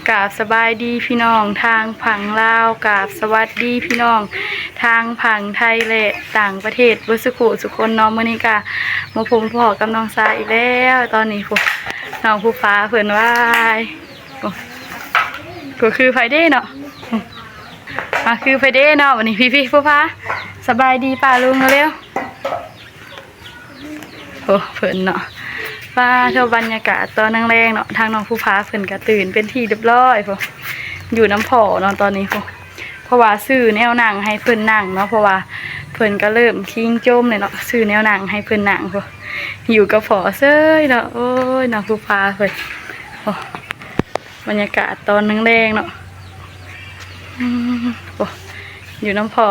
ກາບສະບາຍດີພີ່ນ້ອງທາງຝັ່ງລາວ, ກາບສະຫວັດດີພີ່ນ້ອງທາງຝັ່ງໄທ ແລະ ຕ່າງປະເທດເບິດສູ່ຜູ້ສູ່ຄົນເນາະ. ມື້ນີ້ກະມາພົບມາພໍ້ກັບນ້ອງຊາອີກແລ້ວ. ຕອນນີ້ຜູ້ ນ້ອງພູຜາເພິ່ນ ວ້າຍ ໂອ້ ຄືໃຜເດ້ເນາະ ອາ ຄືໃຜເດ້ເນາະ. ບັດນີ້ພີ່ໆ ພູຜາ ສະບາຍດີປ້າລຸງເລັວ. ໂອ້ ເພິ່ນເນາະ ປ້າໂທ ບັນຍາກາດຕອນແລງໆເນາະ ທາງນ້ອງພູຜາເພິ່ນກະຕື່ນເປັນທີ່ຮຽບຮ້ອຍພຸ້ນ ຢູ່ນຳພໍ່ເນາະຕອນນີ້ພຸ້ນ. ເພາະວ່າຊື້ແນວນັ່ງໃຫ້ເພິ່ນນັ່ງເນາະ ເພາະວ່າເພິ່ນກະເລີ່ມຄີງຈົ່ມແລ້ວເນາະ ຊື້ແນວນັ່ງໃຫ້ເພິ່ນນັ່ງພຸ້ນ ຢູ່ກັບພໍ່ເຊີຍເນາະ. ໂອ້ຍ ນ້ອງພູຜາເພິ່ນ ໂອ້ ບັນຍາກາດຕອນແລງໆເນາະ ອືມ ໂອ້ ຢູ່ນຳພໍ່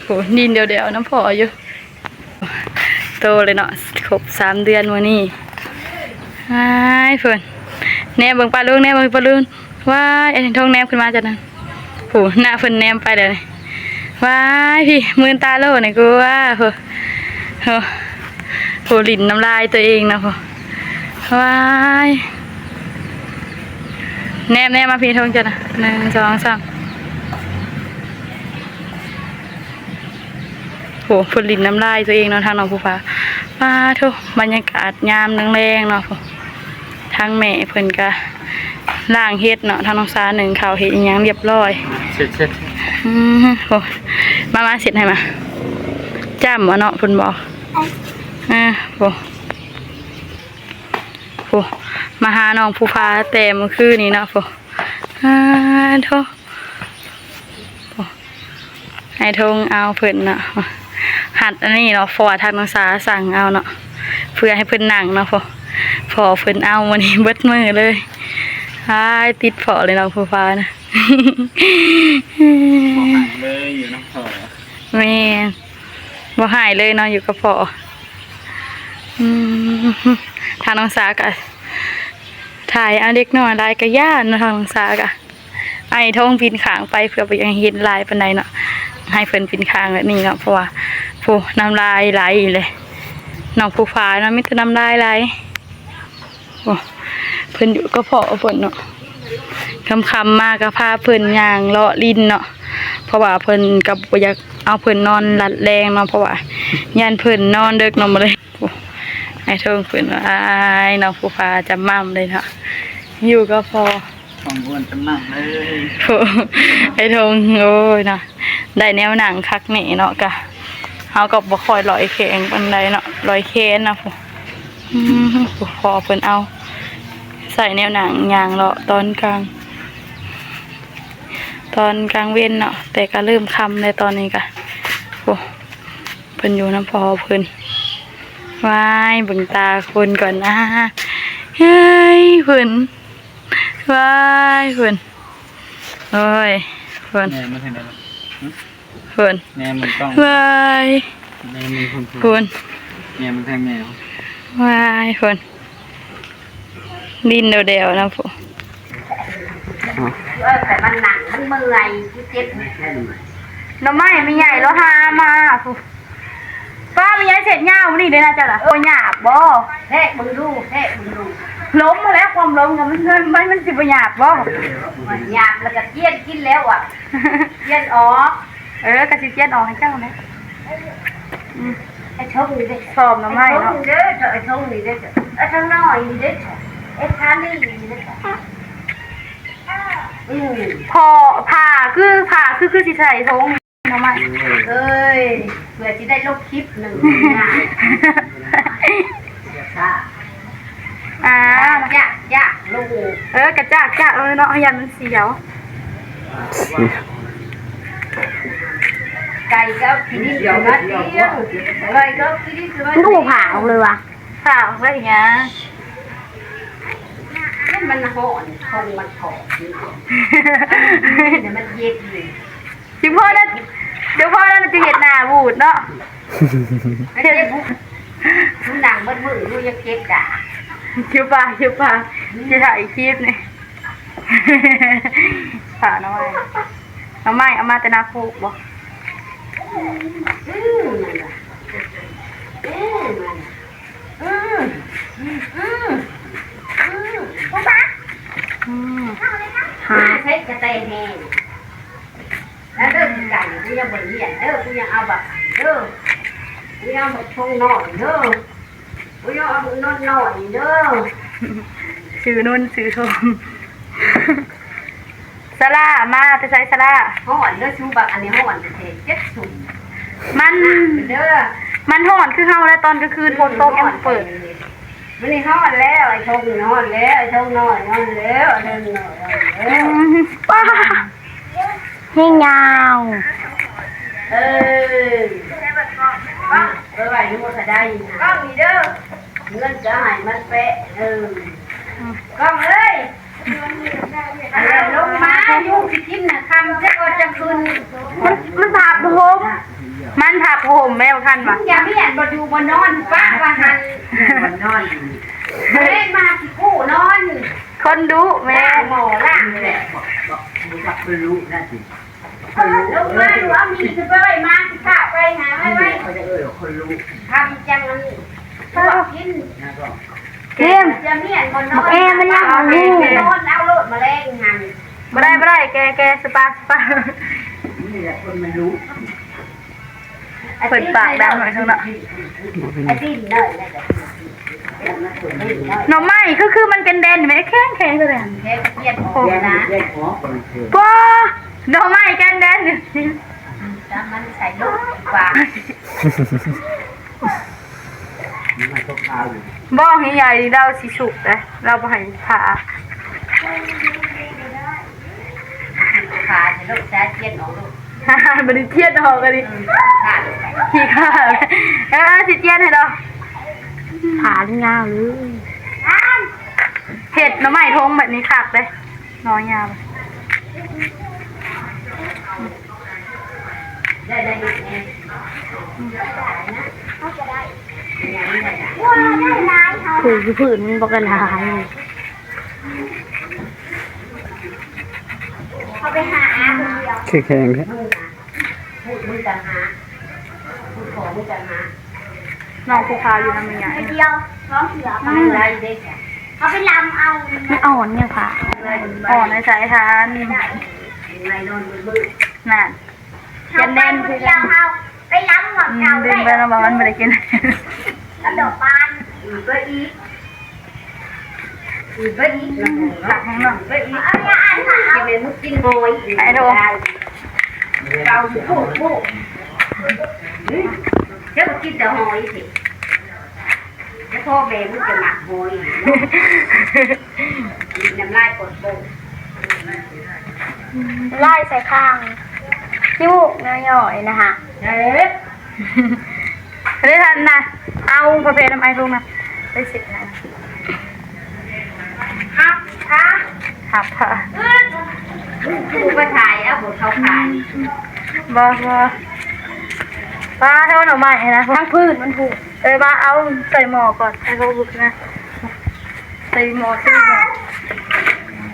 ໂອ້ ດິນແດວໆນຳພໍ່ຢູ່ ໂຕເລີຍເນາະ ຄົບສາມເດືອນມື້ນີ້. ອ້າຍ ເພິ່ນ ແນມເບິ່ງປ້າລຸງ ແນມເບິ່ງປ້າລຸງ ວ້າຍ ອັນນີ້ທ້ອງແນມຂຶ້ນມາຈາກນັ້ນ ໂອ້ ໜ້າເພິ່ນແນມໄປແລ້ວນີ້ ວ້າຍ ພີ່ ມື່ນຕາໂລດນີ້ກູວ່າ ໂອ້ ໂອ້ ໂອ້ ຫຼິ້ນນ້ຳລາຍຕົວເອງນະ ໂອ້ ວ້າຍ ແນມ ແນມມາພີ່ ທ້ອງເຈົ້ານະ ໜຶ່ງ ສອງ ສາມ ໂອ້ ເພິ່ນຫຼິ້ນນ້ຳລາຍຕົວເອງເນາະ ທາງນ້ອງພູຜາ. ປາໂທ້ ບັນຍາກາດຍາມແລງໆເນາະ ທາງແມ່ເພິ່ນກະລ້າງເຮັດເນາະ ທາງນ້ອງຊາໜຶ້ງເຂົ້າເຮັດອີ່ຫຍັງຮຽບຮ້ອຍ ເຊັດ ເຊັດ ອືມ ໂອ້ ມາ ມາເຊັດໃຫ້ມາ ຈ້ຳເອົາເນາະ ເພິ່ນບອກ ເອີ ໂອ້ ໂອ້ ມາຫານ້ອງພູຜາແຕ່ມື້ຄືນນີ້ເນາະ ໂອ້ ອາ ໂທ້ ໃຫ້ທົງເອົາເພິ່ນເນາະ ຫັດອັນນີ້ເນາະ ເພາະວ່າທາງນ້ອງສາສັ່ງເອົາເນາະ ເພື່ອໃຫ້ເພິ່ນນັ່ງເນາະ ເພາະ ເພາະເພິ່ນເອົາມື້ນີ້ເບິດມື້ເລີຍ ອ້າຍ ຕິດເພາະເລີຍເນາະ ຜູ້ພານະ ບໍ່ຫາຍເລີຍຢູ່ນຳພໍ່ ແມ່ນ ບໍ່ຫາຍເລີຍເນາະ ຢູ່ກັບພໍ່ ອືມ ທາງນ້ອງສາກະຖ່າຍເອົາເດັກນ້ອຍຫຼາຍກະຢ້ານເນາະ ທາງນ້ອງສາກະ ອ້າຍທອງປີນຂ້າງໄປ ເພື່ອບໍ່ຢາກໃຫ້ເຫັນຫຼາຍປານໃດເນາະ ໃຫ້ເພິ່ນປີນຂ້າງແບບນີ້ເນາະ ເພາະວ່າ ໂອ້ ນ້ຳລາຍໄຫຼເລີຍ ນ້ອງຜູ້ພານະ ມີແຕ່ນ້ຳລາຍໄຫຼ ໂອ້ ເພິ່ນຢູ່ກັບພໍ່ເພິ່ນເນາະ ຄ່ຳໆມາກະພາເພິ່ນຍ່າງເລາະຫຼິ້ນເນາະ ເພາະວ່າເພິ່ນກະບໍ່ຢາກເອົາເພິ່ນນອນລັດແລງເນາະ ເພາະວ່າຢ້ານເພິ່ນນອນເດິກເນາະ ບໍ່ໄດ້ ໂອ້ ອ້າຍທອງເພິ່ນວ່າ ອ້າຍ ນ້ອງຜູ້ພາຈຳໝ່ຳເລີຍເນາະ ຢູ່ກັບພໍ່ ຂອງອ້ວນຈຳໝ່ຳເລີຍ ໂອ້ ອ້າຍທອງ ໂອ້ຍເນາະ ໄດ້ແນວນັ່ງຄັກແນ່ເນາະ ກະ ເຮົາກໍບໍ່ຄ່ອຍລອຍແຂງປານໃດເນາະ ລອຍແຂນນະ ອືມ ພໍ່ເພິ່ນເອົາໃສ່ແນວນັ່ງຍ່າງເລາະຕອນກາງ ຕອນກາງເວັນເນາະ ແຕ່ກະເລີ່ມຄ່ຳແລ້ວຕອນນີ້ກະ ໂອ້ ເພິ່ນຢູ່ນຳພໍ່ເພິ່ນ ວ້າຍ ເບິ່ງຕາຄົນກ່ອນ ອ້າ ເຮີ້ຍ ເພິ່ນ ວ້າຍ ເພິ່ນ ໂອ້ຍ ເພິ່ນ ແມ່ມາທາງໃດລະ ເພິ່ນ ແມ່ມັນຕ້ອງ ວ້າຍ ແມ່ມັນພຸ້ນ ພຸ້ນ ແມ່ມັນທາງແມ່ ວ້າຍ ພຸ້ນ ດິນແດວໆນະພຸ້ນ ເອີ ແຕ່ມັນນັ່ງ ມັນເມື່ອຍ ເຈັບ ໜໍ່ໄມ້ແມ່ໃຫຍ່ລາວຫາມາພຸ້ນ ປ້າແມ່ໃຫຍ່ເສັດຍາວມື້ນີ້ເດ້ນະເຈົ້າລະ ບໍ່ຫຍາບບໍ່ ແທະເບິ່ງດູ ແທະເບິ່ງດູ ລົມຫັ້ນແຫຼະ ຄວາມລົມກໍມັນ ມັນ ມັນຊິບໍ່ຫຍາບບໍ່ ຫຍາບແລ້ວກໍຈຽນກິນແລ້ວອະ ຈຽນອອກ ເອີ ກະຊິຈຽນອອກໃຫ້ເຈົ້າແຫຼະ ອືມ ໄອ້ທົງນີ້ເດ້ ຊອມໜໍ່ໄມ້ເນາະ ໄອ້ທົງເດີ ໄອ້ທົງນີ້ເດ້ ໄອ້ທາງນ້ອຍນີ້ເດ້ ໄອ້ທາງນີ້ນີ້ເດ້ ອືມ ພໍ ຜ້າຄື ຜ້າຄື ຄືຊິໃສ່ຖົງໜໍ່ໄມ້ ເອີຍ ເພື່ອຊິໄດ້ລົງຄລິບໜຶ່ງ ອ່າ ຢາກ ຢາກ ລູກ ເອີ ກະຈາກ ຈາກເອົາເນາະ ຢ້ານມັນສຽວ ໄກ່ກໍເອົາຂີ້ດິນຂຶ້ນມາຕິ ໄກ່ກໍເອົາຂີ້ດິນຂຶ້ນມາຕິ ມັນກໍບໍ່ຜ່າອອກເລີຍຫວາ ຜ່າອອກໄວ້ຫຍັງ ມັນຮ້ອນ ຄົງມັນຂອບ ມັນເຢັນຢູ່ ຈັ່ງພໍນັ້ນ ຈັ່ງພໍນັ້ນຈະເຮັດໜ້າບູດເນາະ ເຮັດ ຜູ້ນັ່ງເບິດມື້ຢູ່ຍັງເຈັບດາ ຄິວປາ ຄິວປາ ຊິຖ່າຍຄລິບນີ້ ຝາກໜໍ່ໄມ້ ໜໍ່ໄມ້ເອົາມາແຕ່ນາໂຄກບໍ່ ອືມ ອືມ ອືມ ອືມ ອືມ ອືມ ອືມ ອືມ ອືມ ອືມ ອືມ ອືມ ຫາໃຊ້ກະແຕແຮງ ແລ້ວເດີ ຄືກັນ ກູຍັງບໍ່ໄດ້ຮຽນເດີ ກູຍັງເອົາບັກເດີ ກູຍັງເອົາບັກຊົງນ້ອຍເດີ ກູຍັງເອົາບັກນົນນ້ອຍເດີ ຊື່ນົນຊື່ຊົງ. ສາລາ ມາແຕ່ໃສສາລາ? ຮ້ອນເດີຊູ ບັກອັນນີ້ຮ້ອນແທ້ໆ ເຈັບຊຸມ ມັນ ເດີ ມັນຮ້ອນຄືເຮົາແຫຼະ ຕອນກາງຄືນ ອືມ ຝົນຕົກຍັງເປີດ. ມື້ນີ້ຮອດແລ້ວ ໄອ້ທົງນີ້ຮອດແລ້ວ ໄອ້ທົງນ້ອຍຮອດແລ້ວ ໄອ້ທົງນ້ອຍຮອດແລ້ວ ອືມ ປ້າ ແຮງຍາວ ເອີ ປ້າ ໄປໄຫວ້ຢູ່ບໍ່ກະໄດ້ນະ ກ້ອງນີ້ເດີ ເງິນກະໃຫ້ມັນແປະ ເອີ ອືມ ກ້ອງເອີຍ. ລົງມາ ຍຸງຊິກິນນະ ຄ່ຳແລ້ວກໍຈະຂຶ້ນ ມັນ ມັນພາບຫົມ ມັນພາບຫົມແມ່ ຄັນວ່າ ຢ່າມີອັນບໍ່ຢູ່ບໍ່ນອນ ປະວ່າຫັ້ນ ບໍ່ນອນ ເລີຍມາຊິກູ້ນອນ ຄົນດຸແມ່ ລ້າງໝໍ້ລ້າງແຫຼະ ບໍ່ ບໍ່ ບໍ່ຈັກເປັນລູກນະຕິ. ລົງມາ ເອົາມີດຂຶ້ນໄປໄວ້ ມາຊິຂ້າໄປຫາໄວ້ໄວ້ ເຂົາຈະເອີ້ນວ່າຄົນລຸ ທຳຈັ່ງອັນນີ້ ພວກກິນ ເກມ ຈະມີອັນບໍ່ນອນ ບັກແອມັນຍັງບໍ່ຮູ້ ນອນເອົາໂລດມາແລງຫັ້ນ ບໍ່ໄດ້ ບໍ່ໄດ້ ແກ ແກ ສະປາ ສະປາ ນີ້ແຫຼະຄົນມັນລຸ ເພິ່ນປາກດັງໜ້ອຍເນາະ ໜໍ່ໄມ້ຄື ຄືມັນແກ່ນແດນແມ່ ແຂງ ແຂງ ແຂງ ແຂງ ບໍ່ ໜໍ່ໄມ້ແກ່ນແດນ ຕາມມັນໃສ່ລູກກວ່າ ບໍ່ໃຫ້ໃຫຍ່ ລາວຊິສຸກເດ້ ລາວບໍ່ໃຫ້ຜ່າ ຜ່າຊິລູກ ສາຍທຽນອອກລູກ ບໍ່ໄດ້ທຽນອອກ ອັນນີ້ ອືມ ຂີ້ຂ້ານ ເອີ ຊິທຽນໃຫ້ດອກ ຜ່າຍາວເລີຍ ເຮັດໜໍ່ໄມ້ທົງແບບນີ້ຄັກເດ້. ໜໍ່ຍາວ ຜູກຢູ່ພື້ນມັນບໍ່ກະຫຼາຍ ເຂົາໄປຫາອາຄົນດຽວ ຄືແຂງແທ້. ນ້ອງຜູ້ພາຢູ່ນຳແມ່ໃຫຍ່ ດຽວ ສອງເທື່ອ ໄປ ເຂົາໄປລຳເອົາ ມັນອ່ອນຫຍັງພະ ອ່ອນໃນສາຍທານ ນັ້ນ ເຮົາໄປຄົນດຽວ ເຮົາໄປລຳໝ່ອງເກົ່າ ອືມ ໄດ້ ເບິ່ງໄປແລ້ວວ່າມັນບໍ່ໄດ້ກິນ ກັບດອກບານ ອືມ ໄປອີກ ອີກ ໄປອີກ ຄັກແຮງເນາະ ໄປອີກ ກິນແມ່ນໝູກິນຫອຍອີກ ໄປໂດ ເອົາຢູ່ພຸ້ນ ເຈົ້າກິນແຕ່ຫອຍຕິ ແຕ່ພໍ່ແມ່ມຶງຈະມັກຫອຍ ກິນນ້ຳລາຍປອດໂປ່ງ ລາຍໃສ່ຄາງ ຂີ້ມູກນ້ອຍໆນະຫະ ເອີ ໄດ້ທັນນະ ເອົາຜ້າແຜ່ນຳອ້າຍລົງນະ ໄປເຊັດໃຫ້ ຮັບພະ ຮັບພະ ຄືມາຖ່າຍເອົາ ເຂົາຂາຍ ບໍ່ ບໍ່ ປ້າ ເທົ່າໜໍ່ໄມ້ນະ ທັງພືດມັນພຸ້ນ ເອີ ມາເອົາໃສ່ໝໍ້ກ່ອນ ໃຫ້ເຂົາບຸກນະ ໃສ່ໝໍ້ ໃສ່ໝໍ້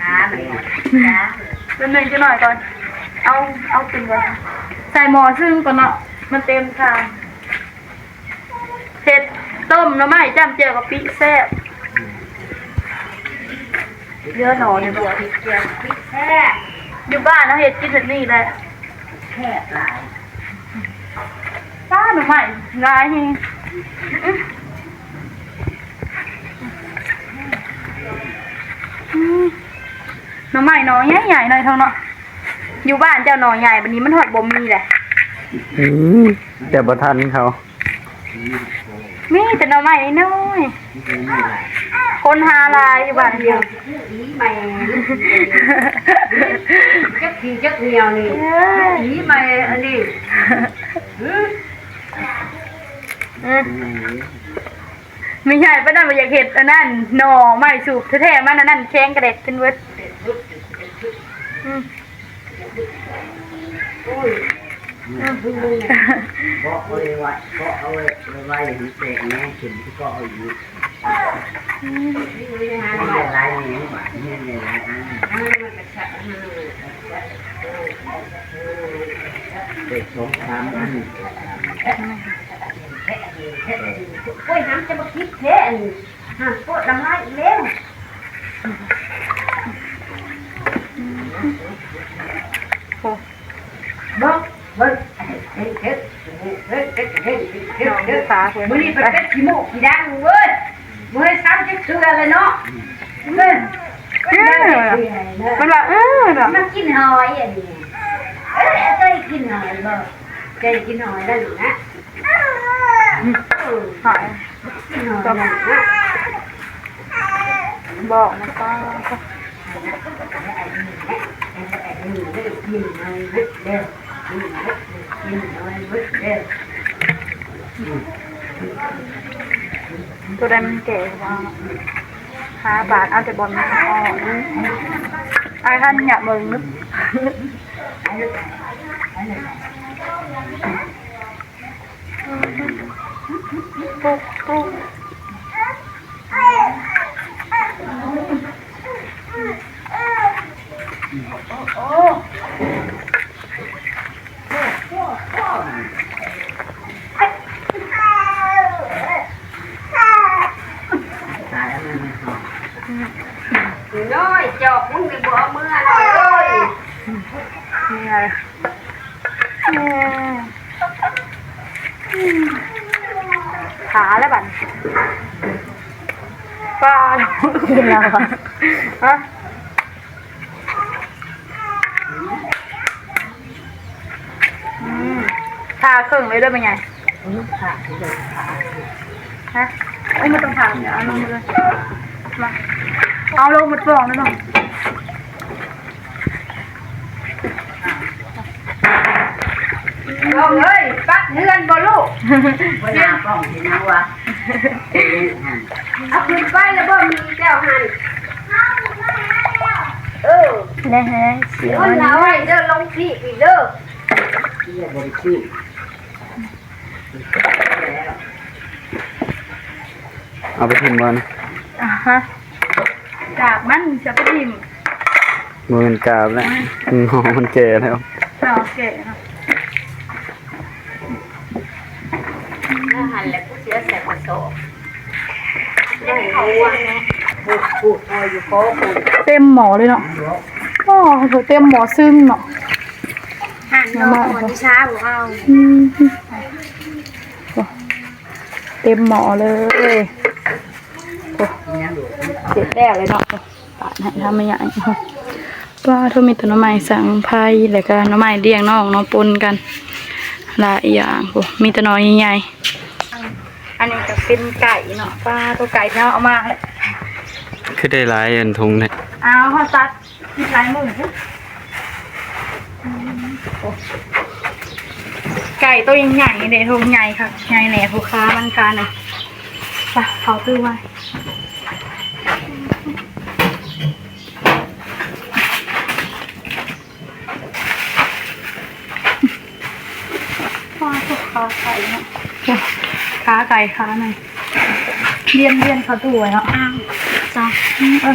ອ່າ ມັນ ແປັບໜຶ່ງຈັກໜ້ອຍກ່ອນ ເອົາ ເອົາຂຶ້ນກ່ອນ ໃສ່ໝໍ້ຊຶ້ງກ່ອນເນາະ ມັນເຕັມຖາດ. ເຮັດຕົ້ມໜໍ່ໄມ້ຈ້ຳແຈ່ວກະປິແຊບ ເຍອະໜໍ່ ແຊບ ຢູ່ບ້ານເຮົາເຮັດກິນແບບນີ້ແຫຼະ ແຊບຫຼາຍ ປ້າ ໜໍ່ໄມ້ຫຼາຍແຮງ ອືມ ໜໍ່ໄມ້ໜໍ່ໃຫຍ່ໆ ໜ້ອຍເທົ່າເນາະ ຢູ່ບ້ານເຈົ້າໜໍ່ໃຫຍ່ ບັດນີ້ມັນຮອດບໍ່ມີແຫຼະ ອືມ ແຕ່ບໍ່ທັນເຂົາ ມີແຕ່ໜໍ່ໄມ້ນ້ອຍ ຄົນຫາຫຼາຍຢູ່ບ້ານດຽວ ອີແມ່ ຈັກຂີ້ຈັກໜຽວນີ້ ອີແມ່ອັນນີ້ ອືມ ແມ່ໃຫຍ່ປານນັ້ນບໍ່ຢາກເຮັດອັນນັ້ນ ໜໍ່ໄມ້ສູບແທ້ໆ ມັນອັນນັ້ນແຂງກະແດກຂຶ້ນເບິດ ອືມ. ໂອ້ຍ ເກາະເອົາໄວ້ ເກາະເອົາໄວ້ ໄວ້ໃຫ້ແຕກແນ່ ຂຶ້ນເກາະເອົາອີກ ອືມ ມັນໄດ້ຫຼາຍແນວບາດນີ້ ມັນໄດ້ຫຼາຍອັນ ເອີ ມັນກະຊັກ ເອີ ໄດ້ສອງສາມອັນ ໂອ້ຍ ຫາຈະມາຄິດແທ້ ອັນ ຫາໂປດນ້ຳລາຍອີກແລ້ວ. ອືມ ມື້ນີ້ເພິ່ນເປັນຂີ້ມູກຂີ້ດັງເວີຍ ບໍ່ເຄີຍເຊົາຈັກເທື່ອເລີຍເນາະ. ເອີ ເອີ ມັນວ່າ ເອີ ມັນກິນຫອຍອັນນີ້ ເອີ ເຄີຍກິນຫອຍບໍ່? ເຄີຍກິນຫອຍແລ້ວນີ້ນະ ຫອຍ ກິນຫອຍແລ້ວນີ້ນະ ບອກນະປ້າ. ໂຕໃດມັນແກ່ວ່າ ຫ້າບາດ ເອົາແຕ່ບ່ອນມັນອ່ອນ. ອ້າຍ ທ່ານຢາກເບິ່ງ. ນ້ອຍ ຈອກມຶງນີ້ບໍ່ເອົາເມືອນ້ອຍເອີຍ. ນີ້ໄງ ເອີ ຂາແລ້ວບັດນີ້ ປ້າ ຄືລາວ ຮະ ອືມ ຜ່າເຄິ່ງເລີຍເດີແມ່ໃຫຍ່. ຮະ ໂອ້ຍ ບໍ່ຕ້ອງຜ່າ ເອົາລົງເລີຍ ມາ ເອົາລົງໝົດຟອງເລີຍເນາະ. ນ້ອງເອີຍ ປັດເຮືອນບໍ່ລູກ? ບໍ່ໜ້າກ້ອງຊິນະວ່າ ເອົາຂຶ້ນໄປແລ້ວບໍ່ມີແລ້ວຫັ້ນ ເອີ ແນ່ແຮງ ເອົາໄວ້ເດີ ລົງພີກອີກເດີ ບໍ່ໄດ້ພີກ. ເອົາໄປຖິ້ມບໍ່ນະ? ອາຮະ ກາບມັນຈະໄປຖິ້ມ ບໍ່ແມ່ນກາບແລ້ວ ໜໍ່ມັນແກ່ແລ້ວ ໜໍ່ແກ່ເນາະ. ນັ້ນຫັ້ນແຫຼະ ກູຊິເອົາໃສ່ກະສອບ ເຕັມໝໍ້ເລີຍເນາະ. ອໍ ເຕັມໝໍ້ຊຶມເນາະ ຫັ້ນເນາະ ໝໍ້ນີ້ຊາບໍ່ເອົາ ອືມ. ເຕັມໝໍ້ເລີຍ ໂອ້ ເສັດແລ້ວເລີຍເນາະ ປາດໃຫ້ທຳມາຍາຍ. ປ້າໂທ້ ມີແຕ່ໜໍ່ໄມ້ສັງໄພ ແລ້ວກະໜໍ່ໄມ້ລ້ຽງນ້ອງເນາະ ປົນກັນຫຼາຍຢ່າງ. ໂອ້ ມີແຕ່ໜໍ່ໃຫຍ່ໆ. ອັນນີ້ກະເປັນໄກ່ເນາະ ປ້າໂທ້ ໄກ່ທີ່ເຮົາເອົາມາ ຄືໄດ້ຫຼາຍອັນຖົງແທ້ ອ້າວ ເຮົາຕັດ ກິນຫຼາຍມື້ພຸ້ນ ອືມ ໂອ້ ໄກ່ໂຕໃຫຍ່ເດ້ ໂທ້ ໃຫຍ່ຄັກໃຫຍ່ແນ່ ໂທ້ ຂາມັນຂານະ ໄປ ເຂົ້າຕູ້ໄວ້ ວ້າວ ໂທ້ ຂາໄກ່ເນາະ ຂາໄກ່ຂາໜຶ່ງ ລຽນ ລຽນເຂົ້າຕູ້ໄວ້ເນາະ ອ້າວ ຈ້າ ອືມ ເອີ.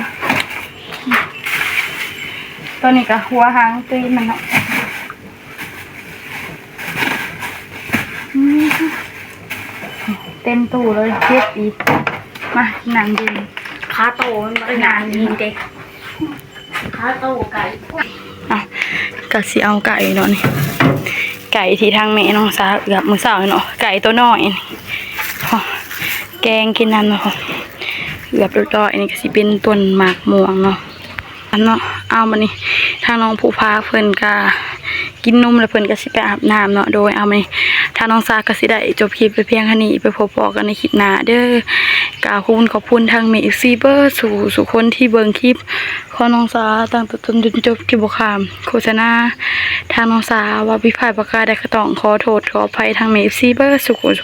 ຕົວນີ້ກະຫົວຫາງຕີນມັນເນາະ ອືມ ເຕັມຕູ້ເລີຍ ເຈັບອີກ ມາ ນັ່ງຢູ່ ຂາໂຕມັນບໍ່ໄດ້ໜານີ້ເດ້ ຂາໂຕໄກ່ ອ່ະ ກະຊິເອົາໄກ່ເນາະນີ້ ໄກ່ທີ່ທາງແມ່ນ້ອງສາເອືອບມື້ເຊົ້າເນາະ ໄກ່ໂຕນ້ອຍ ແກງກິນນຳເນາະ ເອືອບຮຽບຮ້ອຍ ອັນນີ້ກະຊິເປັນຕົ້ນໝາກມ່ວງເນາະ. ອັນເນາະ ເອົາ ບາດນີ້ທາງນ້ອງພູຜາເພິ່ນກະກິນນົມແລ້ວ ເພິ່ນກະຊິໄປອາບນ້ຳເນາະ. ໂດຍ ເອົາ ບາດນີ້ທາງນ້ອງສາກະຊິໄດ້ຈົບຄລິບໄປພຽງເທົ່ານີ້ ໄປພົບພໍ້ກັນໃນຄລິບໜ້າເດີ. ກາບຂອບຄຸນ ຂອບຄຸນທາງແມ່ເອັຟຊີເບິດສູ່ ສູ່ຄົນທີ່ເບິ່ງຄລິບຂອງນ້ອງສາຕັ້ງແຕ່ຕົ້ນຈົນຈົບ ທີ່ບໍ່ຂ້າມໂຄສະນາ. ທາງນ້ອງສາເວົ້າຜິດພາດປະການໃດກະຕ້ອງຂໍໂທດຂໍອະໄພທາງແມ່ເອັຟຊີເບິດສູ່ຄົນ